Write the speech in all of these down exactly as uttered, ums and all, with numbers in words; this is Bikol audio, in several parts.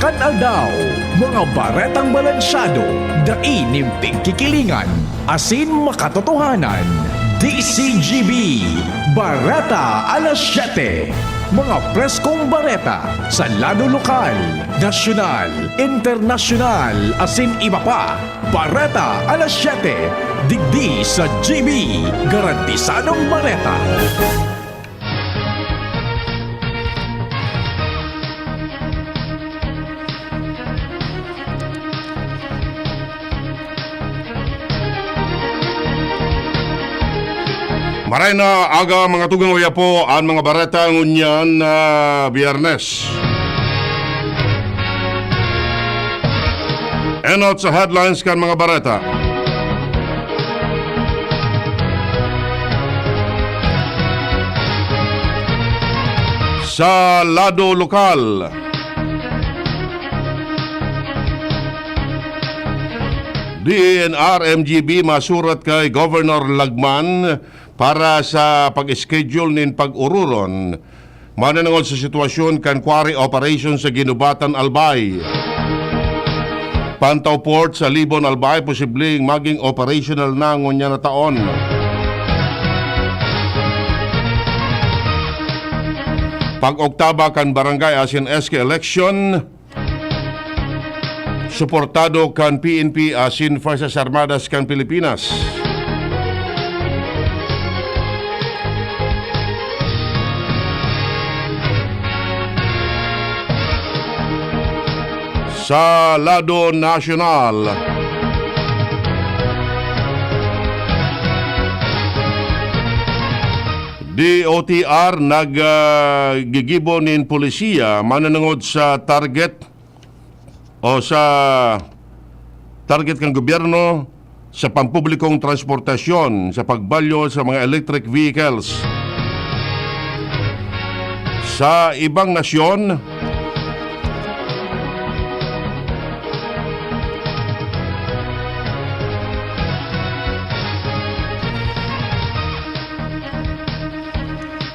An aldaw, mga baretang balansyado, dai nin pigkikilingan, asin makatotohanan. D C G B, Bareta alas siyete. Mga preskong bareta sa lado lokal, nasyonal, internasyonal, asin iba pa. Bareta alas siyete, digdi sa G B, garantisadong bareta. Maray na aga, mga tugang, uya po an mga bareta ngunyan na Biyernes. Enot sa headlines kan mga bareta. Sa lado lokal, D E N R M G B masurat kay Governor Lagman para sa pag-schedule nin pag-ururon mananangod sa sitwasyon kan quarry operation sa Guinobatan, Albay. Pantaw Port sa Libon, Albay, posibleng maging operational na ngunyan na taon. Pag-oktaba kan barangay asin S K election, suportado kan P N P asin Fuerzas Armadas kan Pilipinas. Sa lado nasyonal, D O T R nag, ah, gigibo nin polisiya mananangod sa target o sa target kan gobyerno sa pampublikong transportasyon sa pagbalyo sa mga electric vehicles. Sa ibang nasyon,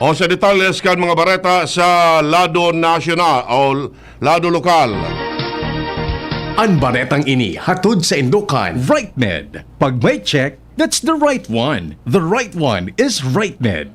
o sa detalles kan mga bareta sa lado nasyonal o lado lokal. An baretang ini hatod saindo kan RightMed. Pag may check, that's the right one. The right one is RightMed.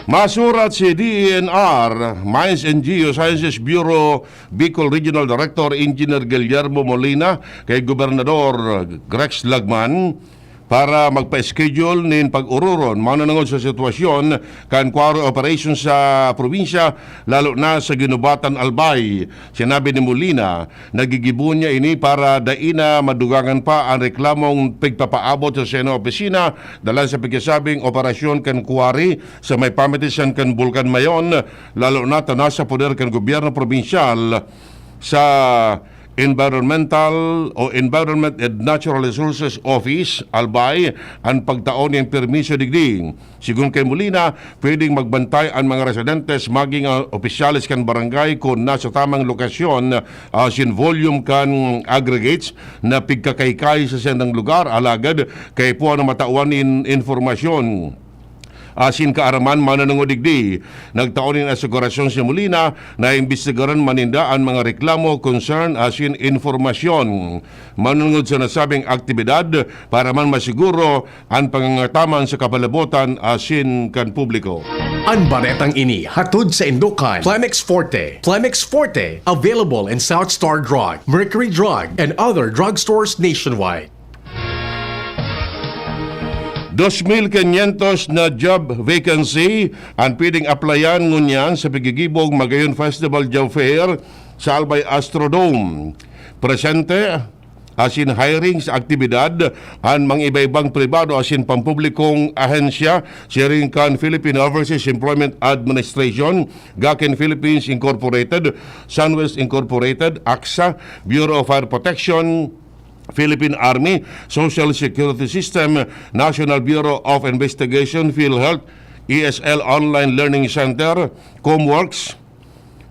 Masurat si D E N R, Mines and Geosciences Bureau, Bicol Regional Director Engineer Guillermo Molina kay Gobernador Rex Lagman para magpa-schedule nin pag-ururon mananangod sa sitwasyon kan quarry operation sa probinsya, lalo na sa Guinobatan, Albay. Sinabi ni Molina, nagigibo niya ini para dai na madugangan pa an reklamong pigpapaabot sa saiyang opisina dalan sa pigkasabing operasyon kan quarry sa may pamitisan kan Bulkan Mayon, lalo na ta nasa poder kan gobyerno probinsyal sa Environmental o Environment and Natural Resources Office, Albay, an pagtao nin permiso digdi. Sigon kay Molina, pwedeng magbantay an mga residentes maging, ah, opisyales kan barangay kun nasa tamang lokasyon, ah, asin volume kan aggregates na pigkakaykay sa saindang lugar, alagad kaipuhan na matawan nin impormasyon asin kaaraman mananangod digdi. Nagtao nin asigurasyon si Molina na imbestigaran man ninda an mga reklamo, concern asin impormasyon mananangod sa nasabing aktibidad para man masiguro an pangangataman sa kapalabotan asin kan publiko. An baretang ini hatod saindo kan Plemex Forte. Plemex Forte, available in South Star Drug, Mercury Drug, and other drugstores nationwide. Dos mil quinientos na job vacancy an pwedeng applyan ngunyan sa pigigibong Magayon Festival Job Fair sa Albay Astrodome. Presente asin hiring sa aktibidad an mga iba-ibang pribado asin pampublikong ahensya, siring kan Philippine Overseas Employment Administration, Gakin Philippines Incorporated, Sunwest Incorporated, aksa, Bureau of Fire Protection, Philippine Army, Social Security System, National Bureau of Investigation, PhilHealth, E S L Online Learning Center, Comworks,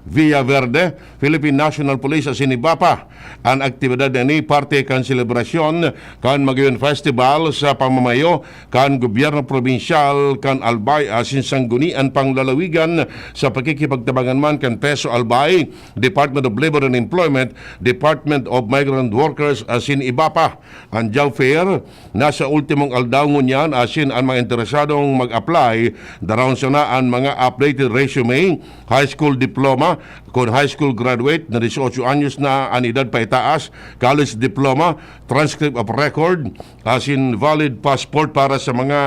Villa Verde, Philippine National Police asin iba pa. An aktibidad na ini parte kan selebrasyon kan Magayon Festival sa pamamayo kan gobyerno probinsyal kan Albay asin sanggunian pang lalawigan sa pakikipagtabangan man kan PESO Albay, Department of Labor and Employment, Department of Migrant Workers asin iba pa. An job fair nasa ultimong aldaw ngunyan asin an mga interesadong mag-apply, daraon sana an mga updated resume, high school diploma, kun high school graduate na dieciocho anyos na an edad paitaas, college diploma, transcript of record, asin valid passport para sa mga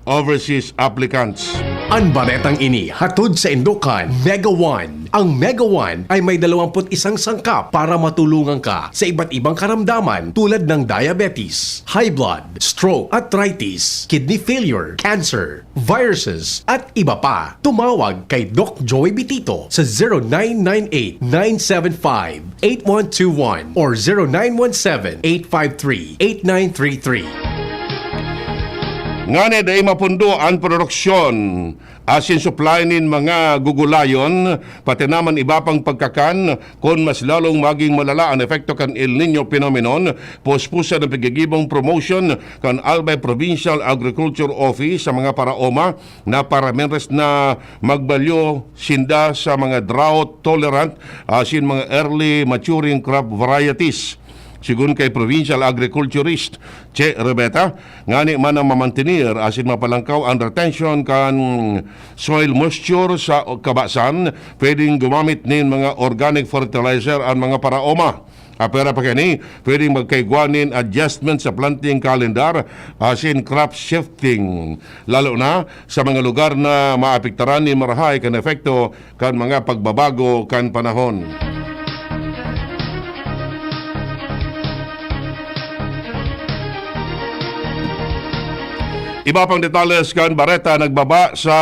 overseas applicants. An baretang ini hatod saindo kan Mega One. Ang Mega One ay may dalawampu't isang sangkap para matulungan ka sa iba't ibang karamdaman tulad ng diabetes, high blood, stroke, arthritis, kidney failure, cancer, viruses, at iba pa. Tumawag kay Doc Joey Bitito sa zero nine nine eight, nine seven five, eight one two one or zero nine one seven, eight five three, eight nine three three. Ngani dai mapundo an produksyon asin supply nin mga gugulayon, pati naman iba pang pagkakan, kun mas lalong maging malala an epekto kan El Niño phenomenon, puspusan ang pagigibong promotion kan Albay Provincial Agriculture Office sa mga paraoma na para mentres na magbalyo sinda sa mga drought tolerant asin mga early maturing crop varieties. Sigon kay Provincial Agriculturist Che Rebeta, ngani man ang mamantenir asin mapalangkaw ang retention kan soil moisture sa kabasan, pwedeng gumamit nin mga organic fertilizer an mga paraoma. Apera pa kani, pwedeng magkaigwa nin adjustment sa planting calendar asin crop shifting, lalo na sa mga lugar na maapektaran nin marahay kan epekto kan mga pagbabago kan panahon. Iba pang detalles kan bareta, nagbaba sa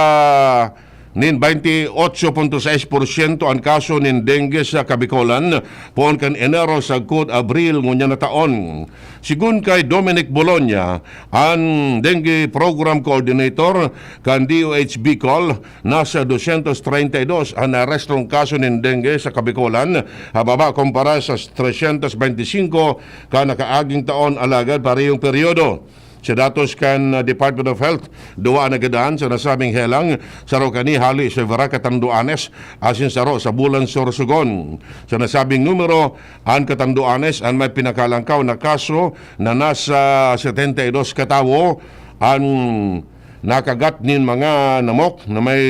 nin twenty eight point six porsyento an kaso nin dengue sa Kabikolan poon kan Enero sagkod Abril ngunyan na taon. Sigon kay Dominic Bologna, an dengue program coordinator kan D O H Bicol, nasa dosyentos treinta y dos an naarestrong kaso nin dengue sa Kabikolan, hababa kumpara sa tresyentos bente singko kan nakaaging taon, alagad parehong peryodo. Sa datos kan, ah, Department of Health, duwa an nagadan sa nasabing helang, saro kani hale sa Vera, Catanduanes, asin saro sa Bulan, Sorsogon. Sa nasabing numero, an Catanduanes an may pinakalangkaw na kaso na nasa setenta y dos ka tawo an nakagat nin mga namok na may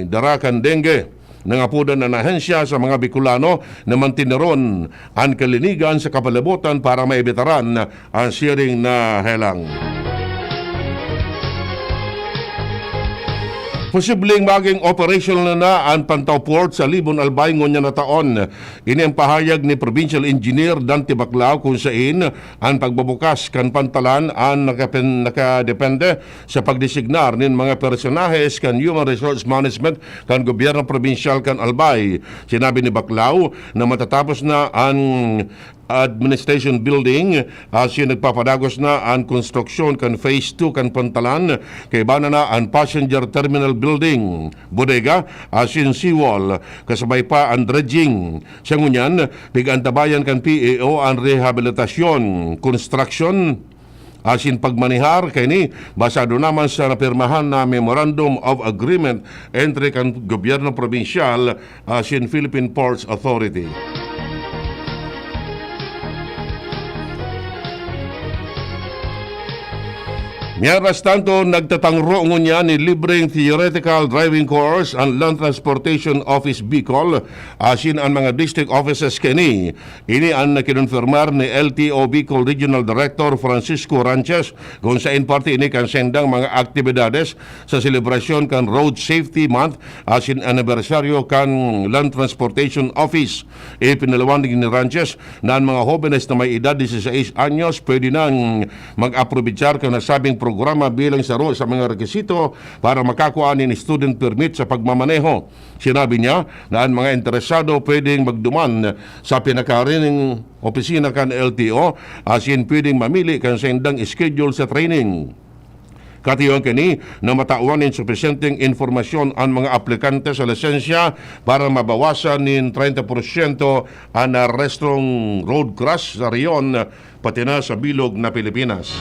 dara kan dengue. Nangapodan an ahensya sa mga Bicolano na manteneron an kalinigan sa kapalibutan para maibitaran an siring na helang. Posibleng maging operational na an Pantaw Port sa Libon, Albay ngunyan na taon. Ini ang pahayag ni Provincial Engineer Dante Baclao, kun sain an pagbubukas kan pantalan an nakapen-, nakadepende sa pagdesignar nin mga personahes kan Human Resource Management kan gobyerno probinsyal kan Albay. Sinabi ni Baclao na matatapos na an administration building, asin nagpapadagos na an konstruksyon kan phase two kan pantalan, kaiba na an passenger terminal building, bodega, asin seawall, kasabay pa an dredging. Sa ngunyan, pig-antabayan kan P A O an rehabilitasyon, construction, asin pagmanehar kaini, basado naman sa napirmahan na Memorandum of Agreement entre kan gobyerno probinsyal asin Philippine Ports Authority. Mientras tanto, nagtatangro ngunyan ni libreng theoretical driving course an Land Transportation Office Bicol asin an mga district offices kaini. Ini an nakinonfirmar ni L T O Bicol Regional Director Francisco Ranches, kun sain parte ini kan saindang mga aktibidades sa selebrasyon kan Road Safety Month asin anibersaryo kan Land Transportation Office. Ipinaliwanag ni Ranches na an mga hobenes na may edad dieciséis anyos pwede nang mag-aprobechar kan nasabing programa bilang saro sa mga rekisito para makakua nin student permit sa pagmamaneho. Sinabi niya na an mga interesado pwedeng magduman sa pinakaharining opisina kan L T O asin pwedeng mamili kan saindang schedule sa training. Katiyon kini na matawan nin supisyenteng impormasyon an mga aplikante sa lisensya para mabawasan nin treinta porsyento an arestong road crash sa rehiyon, pati na sa bilog na Pilipinas.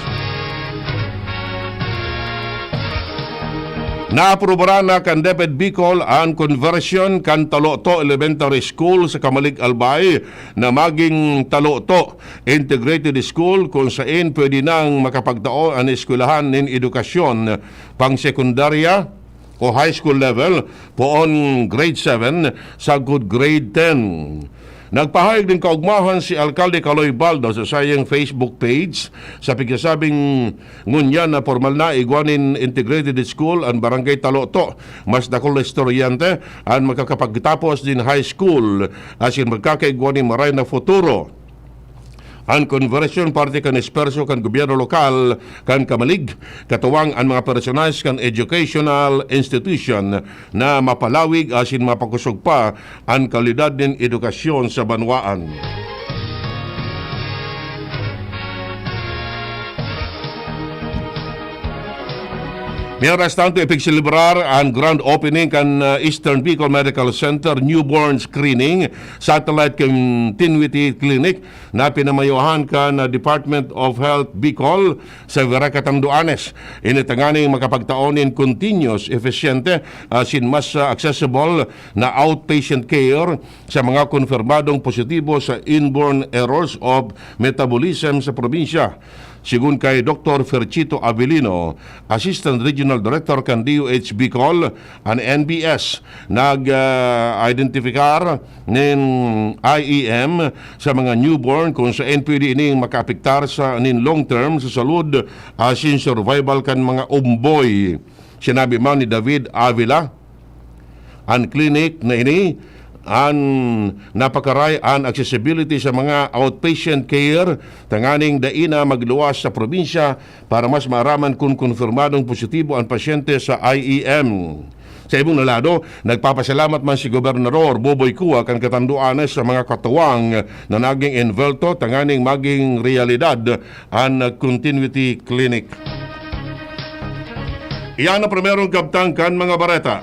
Naaprubaran na kan DepEd Bicol an conversion kan Taloto Elementary School sa Camalig, Albay na maging Taloto Integrated School, kun saen pwede nang makapagtao an eskwelahan nin edukasyon pang-sekundarya o high school level, poon grade seven sagkod grade ten. Nagpahayag nin kaugmahan si Alkalde Kaloy Baldo sa saiyang Facebook page, sa pigsasabing ngunyan na pormal na igwa nin integrated school an Barangay Taloto. Mas dakul na estudyante an makakapagtapos nin high school asin magkakaigwa nin maray na futuro. An conversion parte kan esperso kan gobyerno lokal kan Camalig, katuwang an mga personahes kan educational institution, na mapalawig asin mapakosog pa an kalidad nin edukasyon sa banwaan. Mientras tanto, ipigselebrar an grand opening kan, ah, Eastern Bicol Medical Center Newborn Screening Satellite Continuity Clinic na pinamayuhan kan, ah, Department of Health Bicol sa Vera, Catanduanes. Ini tanganing makapagtao nin continuous, epesyente, asin mas, ah, accessible na outpatient care sa mga konfirmadong positibo sa inborn errors of metabolism sa probinsya. Sigon kay Doktor Ferchito Avelino, Assistant Regional Director kan D O H Bicol, an N B S, nag, ah, identifikar nin I E M sa mga newborn, kun saen pwede ining makaapektar sa nin long term sa salud asin survival kan mga omboy. Sinabi man ni David Avila, an clinic na ini an napakaray an accessibility sa mga outpatient care tanganing dai na magluwas sa probinsya para mas maaraman kun konfirmadong positibo an pasyente sa I E M. Sa ibong na lado, nagpapasalamat man si Gobernador Boboy Cua kan Catanduanes sa mga katuwang na naging envolto tanganing maging realidad an continuity clinic. Iyan ang primerong kabtang kan mga bareta.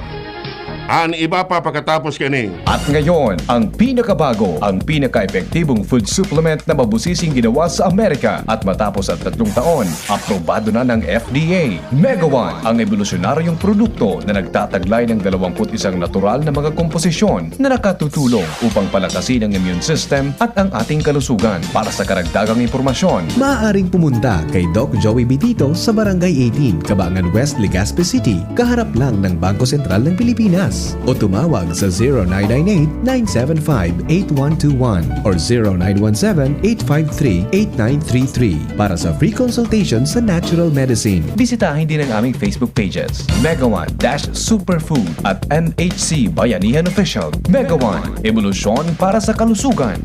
An iba pa pakatapos kini. At ngayon, ang pinakabago, ang pinaka-epektibong food supplement na mabusising ginawa sa Amerika. At matapos ang tatlong taon, aprobado na ng F D A. Mega One, ang ebolusyonaryong produkto na nagtataglay ng dalawampu't isang natural na mga komposisyon na nakatutulong upang palakasin ang immune system at ang ating kalusugan. Para sa karagdagang impormasyon, maaaring pumunta kay Doc Joey Bitito sa Barangay eighteen, Cabangan West, Legazpi City, kaharap lang ng Bangko Sentral ng Pilipinas. O tumawag sa zero nine nine eight, nine seven five, eight one two one or zero nine one seven, eight five three, eight nine three three para sa free consultation sa natural medicine. Bisitahin din ang aming Facebook pages, Mega One dash Superfood at M H C Bayanihan Official. Mega One, ebolusyon para sa kalusugan.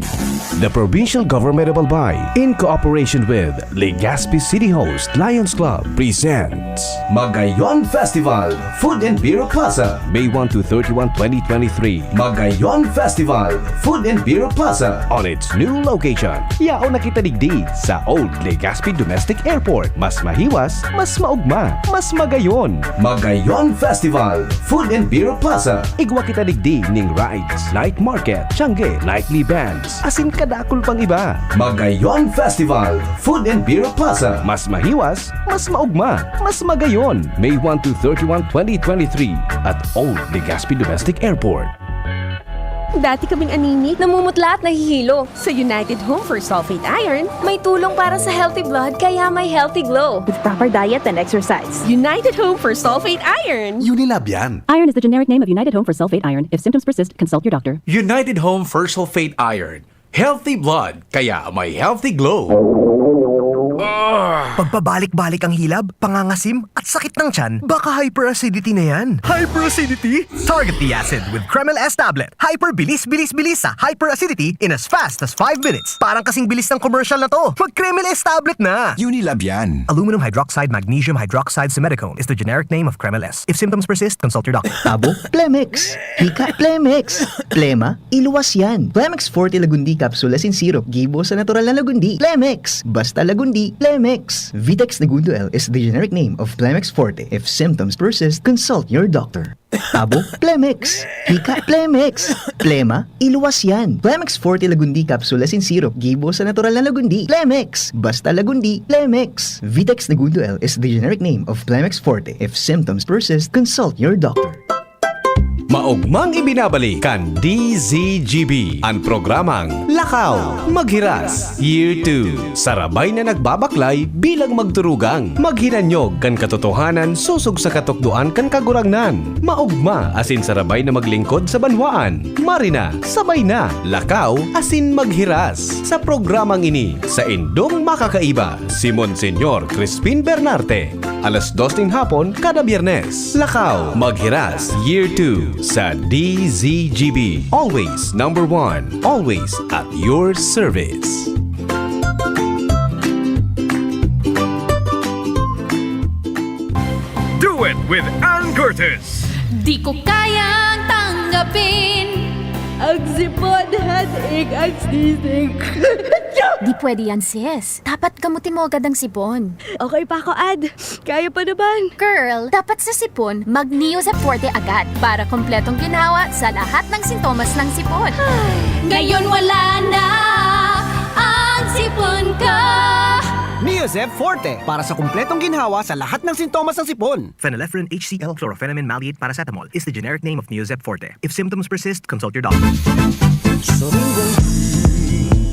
The Provincial Government of Albay, in cooperation with Legazpi City Host Lions Club, presents Magayon Festival, Food and Beer Plaza. May one to thirty-one, twenty twenty-three. Magayon Festival, Food and Beer Plaza. On its new location. Yaon na kita digdi sa Old Legazpi Domestic Airport. Mas mahiwas, mas maugma, mas magayon. Magayon Festival, Food and Beer Plaza. Igwa kita digdi ning rides, night market, tiangge, nightly bands, asin kadakul pang iba. Magayon Festival, Food and Beer Plaza. Mas mahiwas, mas maugma, mas magayon. May one to thirty-one, twenty twenty-three at Old Legazpi Domestic Airport. Dati kaming anemic, namumutla at nahihilo. Sa United Home for Sulfate Iron, may tulong para sa healthy blood, kaya may healthy glow. With proper diet and exercise. United Home for Sulfate Iron. Unilab yan. Iron is the generic name of United Home for Sulfate Iron. If symptoms persist, consult your doctor. United Home for Sulfate Iron. Healthy blood, kaya may healthy glow. Ah! Pagpabalik-balik ang hilab, pangangasim, at sakit ng tiyan, baka hyperacidity na yan. Hyperacidity? Target the acid with Kremil S tablet. Hyper bilis, bilis, bilis sa hyperacidity in as fast as five minutes. Parang kasing bilis ng commercial na to. Mag Kremil S tablet na! Unilab yan. Aluminum hydroxide, magnesium hydroxide, simethicone is the generic name of Kremil S. If symptoms persist, consult your doctor. Tabo, Plemex. Hika, Plemex. Plema, iluwas yan. Plemex Forte Lagundi Capsule asin Syrup, gibo sa natural na lagundi. Plemex, basta lagundi, Plemex. Vitex Negundo L is the generic name of Plemex Forte. If symptoms persist, consult your doctor. Abo, Plemex. Hika, Plemex. Plema, iluwas yan. Plemex Forte Lagundi Capsule asin Syrup, gibo sa natural na lagundi. Plemex. Basta lagundi, Plemex. Vitex Negundo L is the generic name of Plemex Forte. If symptoms persist, consult your doctor. Maogmang ibinabalik kan D Z G B an programang Lakaw, Maghiras, Year two. Sarabay na nagbabaklay bilang magturugang, maghinanyog kan katotohanan sosog sa katukdoan kan Kagurangnan. Maogma asin sarabay na maglingkod sa banwaan. Mari na, sabay na, lakaw asin maghiras. Sa programang ini, saindong makakaiba, si Monsignor Crispin Bernarte. Alas dos nin hapon kada Biyernes. Lakaw, Maghiras, Year two sa D Z G B. Always number one. Always at your service. Do it with Ann Curtis. Di ko kayang tanggapin. Ang sipon, headache, ang sneezing. Di pwede yan, sis. Dapat gamutin mo agad ang sipon. Okay pa ako, Ad. Kaya pa naman. Girl, dapat sa sipon, mag Neozep Forte agad para kompletong ginhawa sa lahat ng sintomas ng sipon. Ngayon wala na ang sipon ko. Neozep Forte para sa kompletong ginhawa sa lahat ng sintomas ng sipon. Phenylephrine H C L, chlorphenamine maleate, paracetamol is the generic name of Neozep Forte. If symptoms persist, consult your doctor. Sa mundong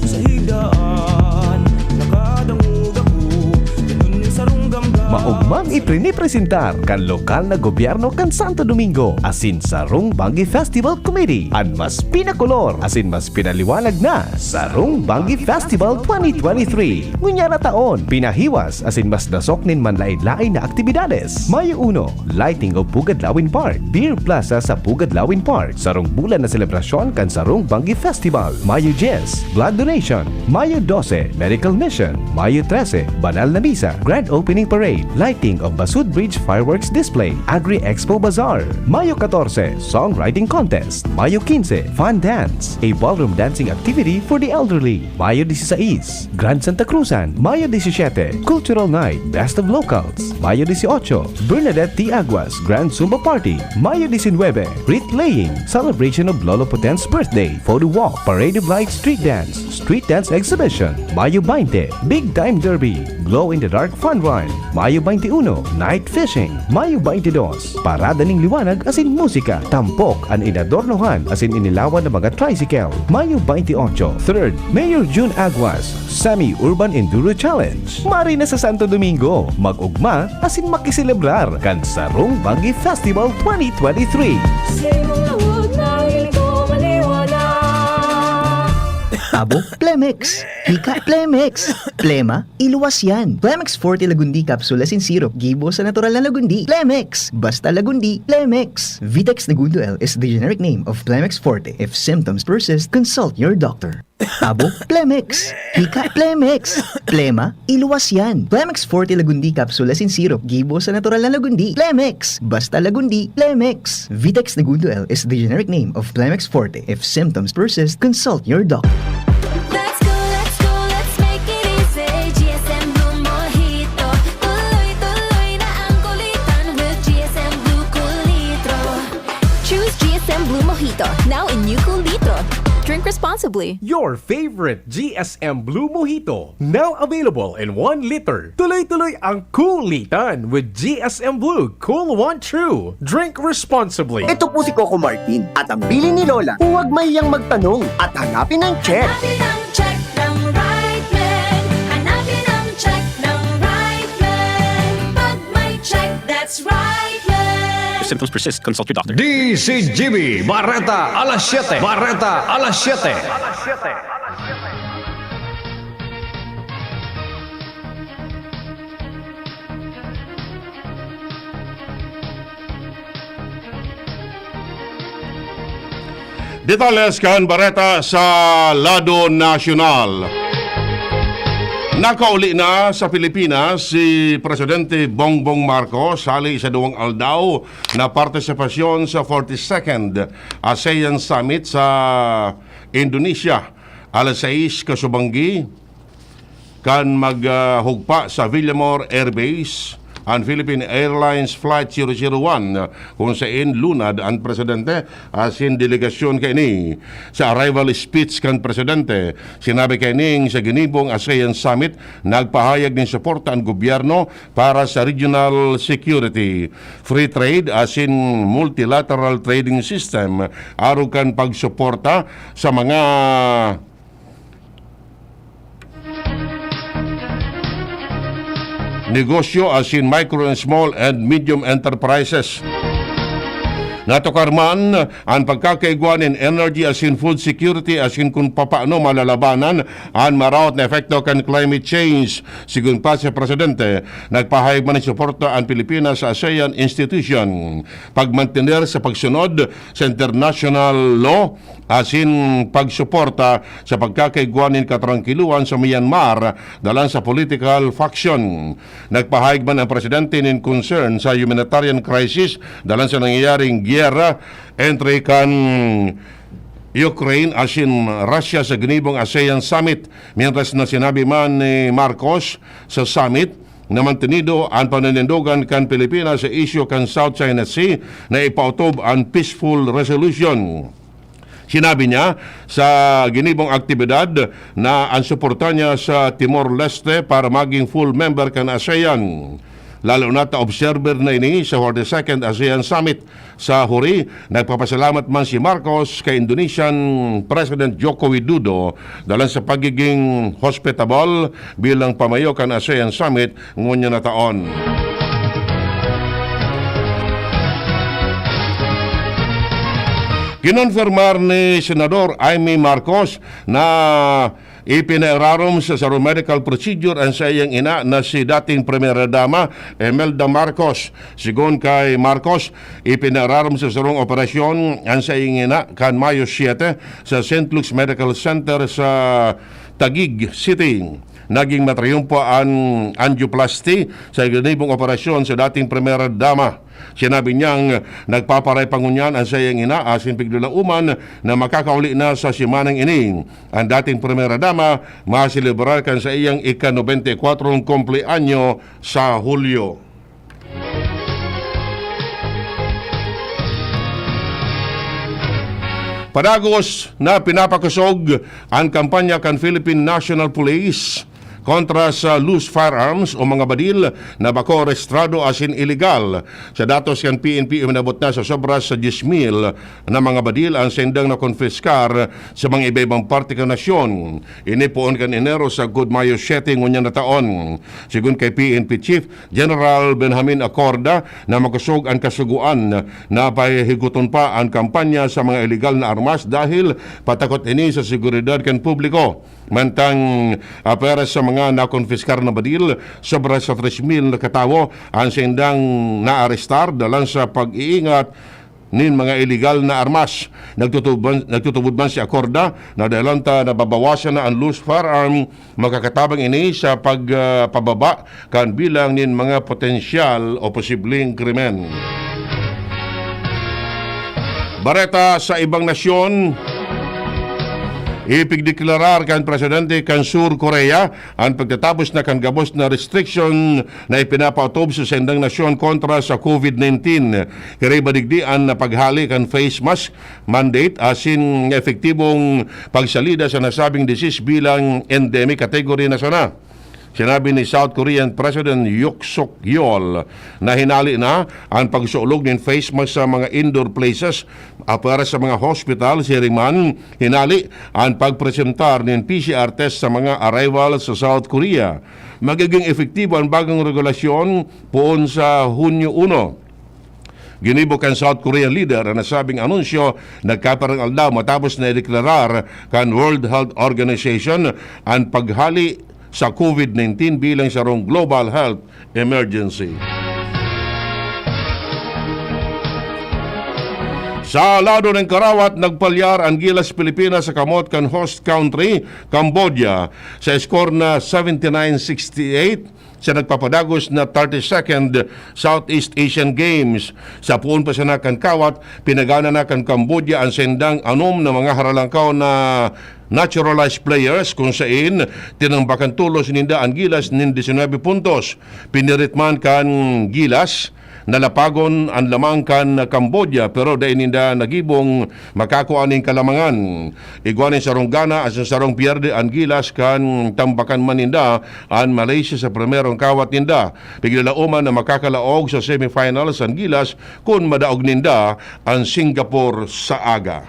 sa higdaan, nakadangog ako, ganun sa runggamgan. Maugmang iprinipresentar kan lokal na gobyerno kan Santo Domingo asin Sarong Banggi Festival Committee an mas pinakolor asin mas pinaliwanag na Sarong Banggi Festival twenty twenty-three. Ngunyan na taon, pinahiwas asin mas dasok nin manlaen-laen na aktibidades. Mayo uno, lighting of Pugad Lawin Park, Beer Plaza sa Pugad Lawin Park, sarong bulan na selebrasyon kan Sarong Banggi Festival. Mayo dyes, blood donation. Mayo dose, medical mission. Mayo trese, banal na misa, grand opening parade, lighting of Basud Bridge fireworks display, Agri Expo Bazaar. Mayo katorse, songwriting contest. Mayo kinse, fun dance, a ballroom dancing activity for the elderly. Mayo disisais, Grand Santa Cruzan, Mayo disisiete, Cultural Night, Best of Locals, Mayo dieciocho, Bernadette T. Aguas, Grand Zumba Party, Mayo diecinuebe, Wreath Laying, Celebration of Lolo Poten's Birthday, Photo Walk, Parade of Lights Street Dance, Street Dance Exhibition, Mayo baynte, Big Time Derby, Glow in the Dark Fun Run, Mayo baynte uno, Night Fishing, Mayo baynte dos, Parada ning Liwanag asin Musika, tampok an inadornohan asin inilawan na mga tricycle. Mayo baynte otso, third, Mayor Jun Aguas, Semi-Urban Enduro Challenge. Mari na sa Santo Domingo, mag-ugma asin makiselebrar kan Sarong Banggi Festival twenty twenty-three. Sa imong lawag na hiling ko maniwala. Abo, Plemex. Hika, Plemex. Plema, iluwas yan. Plemex Forte Lagundi Capsule asin Syrup, gibo sa natural na lagundi. Plemex! Basta lagundi, Plemex! Vitex Negundo L is the generic name of Plemex Forte. If symptoms persist, consult your doctor. Abo, Plemex! Hika, Plemex! Plema, iluwas yan. Plemex Forte Lagundi Capsule asin Syrup, gibo sa natural na lagundi. Plemex! Basta lagundi, Plemex! Vitex Negundo L is the generic name of Plemex Forte. If symptoms persist, consult your doctor. Let's go, let's go, let's make it easy. G S M Blue Mojito. Tuloy-tuloy na ang kulitan with G S M Blue Cool Litro. Choose G S M Blue Mojito, now in new Cool Litro. Drink responsibly. Your favorite G S M Blue Mojito, now available in one liter. Tuloy-tuloy ang kulitan with G S M Blue Cool One True. Drink responsibly. Ito po si Coco Martin at ang bilin ni Lola, huwag mahiyang magtanong at hanapin ang check. Hanapin ang check ng right man. Hanapin ang check ng right man. Pag may check, that's right man. If symptoms persist, consult your doctor. D Z G B, Bareta alas siyete. Bareta alas siyete. Detalles kan bareta sa lado nasyonal. Nakauli na sa Pilipinas si Presidente Bongbong Marcos hali sa duwang aldaw na partisipasyon sa forty-second ASEAN Summit sa Indonesia. Alas sais kasubanggi, Kan maghugpa sa Villamor Air Base an Philippine Airlines Flight zero zero one, kun sain lunad an presidente asin delegasyon kaini. Sa arrival speech kan presidente, sinabi kaining sa ginibong ASEAN Summit, nagpahayag nin suporta an gobyerno para sa regional security, free trade asin multilateral trading system, arog kan pagsuporta sa mga negosyo asin micro and small and medium enterprises. Natukar man an pagkakaigwa nin energy asin food security asin kun papaano malalabanan an maraot na epekto kan climate change. Sigon pa si Presidente, nagpahayag man nin suporta an Pilipinas sa ASEAN institution, pagmantener sa pagsunod sa international law asin pagsuporta sa pagkakaigwa nin katrangkiluhan sa Myanmar dalan sa political faction. Nagpahayag man ang presidente nin concern sa humanitarian crisis dalan sa nangyayaring giyera entre kan Ukraine asin Russia sa ginibong ASEAN Summit, mientras na sinabi man ni Marcos sa summit na mantenido an pananindogan kan Pilipinas sa isyu kan South China Sea na ipautob an peaceful resolution. Sinabi niya sa ginibong aktibidad na ang suporta niya sa Timor-Leste para maging full member kan ASEAN. Lalo na ta observer na ini sa forty-second ASEAN Summit sa Huri. Nagpapasalamat man si Marcos kay Indonesian President Joko Widodo dalan sa pagiging hospitable bilang pamayo kan ASEAN Summit ngunyan na taon. Kinonfirmar ni Senador Imee Marcos na ipinairarom sa sarong medical procedure an saiyang ina na si dating Primera Dama Imelda Marcos. Sigon kay Marcos, ipinairarom sa sarong operasyon an saiyang ina kan Mayo siete sa Saint Luke's Medical Center sa Taguig City. Naging matriyumpo an angioplasty sa ginibong operasyon sa dating Primera Dama. Sinabi niyang nagpaparay pa ngunyan an saiyang ina asin piglalauman na makakauli na sa semanang ini. An dating Primera Dama maselebrar kan saiyang ika-nobenta y kwatro kumpleanyo sa Hulyo. Padagos na pinapakosog an kampanya kan Philippine National Police kontra sa loose firearms o mga badil na bako rehistrado asin iligal. Sa datos kan P N P, uminabot na sa sobra sa diyes mil na mga badil an saindang nakonpiskar sa mga iba-ibang parte kan nasyon. Ini poon kan Enero sagkod Mayo siete ngunyan na taon. Sigon kay P N P Chief General Benjamin Acorda na makosog an kasugoan na pahihigoton pa an kampanya sa mga iligal na armas dahil patakot ini sa seguridad kan publiko. Mantang, ah, pwera sa mga nakonpiskar na badil, sobra sa tres mil na katawo an saindang naarestar dalan sa pag-iingat nin mga iligal na armas. Nagtutubod, nagtutubod man si Acorda na dahelan ta nababawasan na an loose firearm, makakatabang ini sa pag, ah, pababa kan bilang nin mga potensyal o posibleng krimen. Bareta sa ibang nasyon, ipigdeklarar kan presidente kan Sur Korea an pagtatapos na kan gabos na restriction na ipinapaotob sa saindang nasyon kontra sa COVID nineteen. Kaiba digdi an paghali kan face mask mandate asin epektibong pagsalida sa nasabing disease bilang endemic category na sana. Sinabi ni South Korean President Yoon Suk Yeol na hinali na an pagsulog nin face mask sa mga indoor places, apwera sa mga hospital, siring man, hinali an pagpresentar nin P C R test sa mga arrival sa South Korea. Magiging epektibo an bagong regulasyon poon sa Hunyo uno. Ginibo kan South Korean leader an nasabing anunsyo nagkapirang aldaw matapos na ideklarar kan World Health Organization an paghali sa COVID nineteen bilang sarong global health emergency. Sa lado nin karawat, nagpalyar an Gilas Pilipinas sa kamot kan host country, Cambodia, sa score na seventy-nine sixty-eight sa nagpapadagos na thirty-second Southeast Asian Games. Sa poon pa sana kan kawat, pinagana na kan Cambodia an saindang anom na mga haralangkaw na naturalized players, kun sain tinambakan tolos ninda an Gilas nin diecinuebe puntos. Pinirit man kan Gilas na lapagon an lamang kan Cambodia, pero dai ninda nagibong makakua nin kalamangan. Igwa nin sarong gana asin sarong pierde an Gilas kan tambakan man ninda an Malaysia sa primerong kawat ninda. Piglalauman na makakalaog sa semifinals an Gilas kun madaog ninda an Singapore sa aga.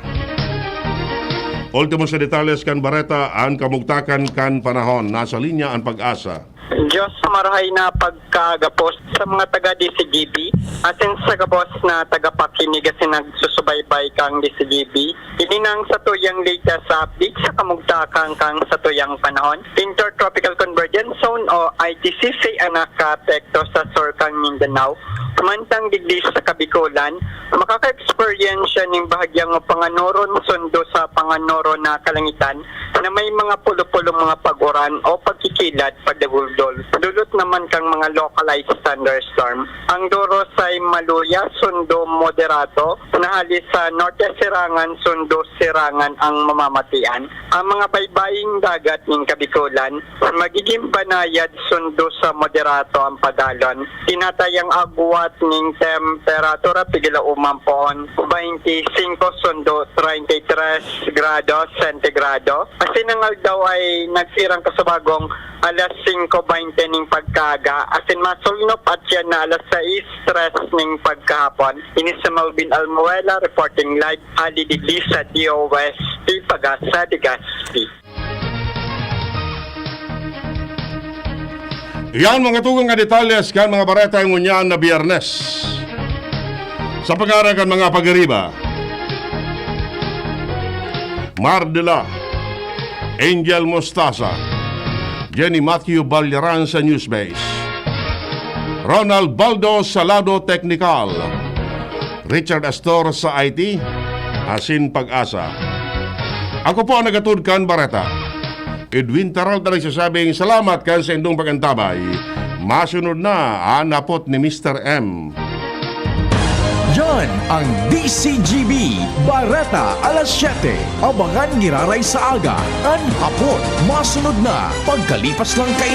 Ultimo sa detalles kan bareta, an kamugtakan kan panahon. Nasa linya an Pag-asa. Diyos, marahay na pagkagapos sa mga taga D C G B, asin sa gabos na tagapakinig asin nagsusubaybay kang D C G B. Ini nang satuyang latest update sa kamugtakan kang satuyang panahon. Intertropical Convergence Zone o I T C C ang nakaapekto sa sur kang Mindanao. Mantang digdi sa Kabikolan, makaka-eksperyensya ning bahagyang panganoron sundo sa panganoron na kalangitan na may mga pulo-pulong mga pag-uran o pagkikilad pagdaguldol. Dulot naman kang mga localized thunderstorm. Ang duros ay maluya, sundo moderato, na hali sa norte sirangan, sundo sirangan ang mamamatian. Ang mga baybaying dagat nin Kabikolan, magiging banayad sundo sa moderato ang pagalon. Tinatayang agwat ning temperatura pigilauman poon, twenty-five sundo treinta y tres grado sentigrado. Asin ang aldaw ay nagsirang kasubagong alas singko baynte ning pagkaaga, asin masulnop at yan na alas sais tres ning pagkahapon. Ini si Melvin Almuela reporting live hali digdi sa D O S T Pag-asa, Legazpi. Iyan mga tugang nga detalles kan mga bareta ngunyan na Biyernes. Sa pangaran kan mga pag-ariba, Mar de la, Angel Mostaza, Jenny Matthew Balyaran sa Newsbase, Ronald Baldo sa lado teknikal, Richard Astor sa I T, asin Pag-asa. Ako po ang nagatod kan bareta, Edwin Taral, na nagsasabing salamat kan saindong pag-antabay. Masunod na an hapot ni Mister M. Yan ang D C G B Bareta alas siyete. Abangan giraray sa aga, an hapot. Masunod na, pagkalipas lang kaini.